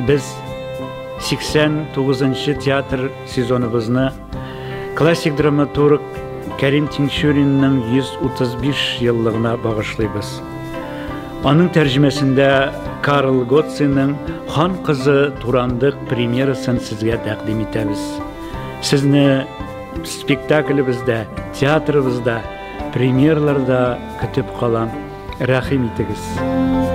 Без 89 нчы театр сезоныбызны классик драматург Кәрим Тинчуринның 135 еллыгына багышлыйбыз. Аның тәрҗемәсендә Карл Готценың Хан кызы Турандык премьерасын сезгә тәкъдим итәбез. Сезне спектаклебездә, театрыбызда, премьераларда көтеп калам. Рәхим итегез.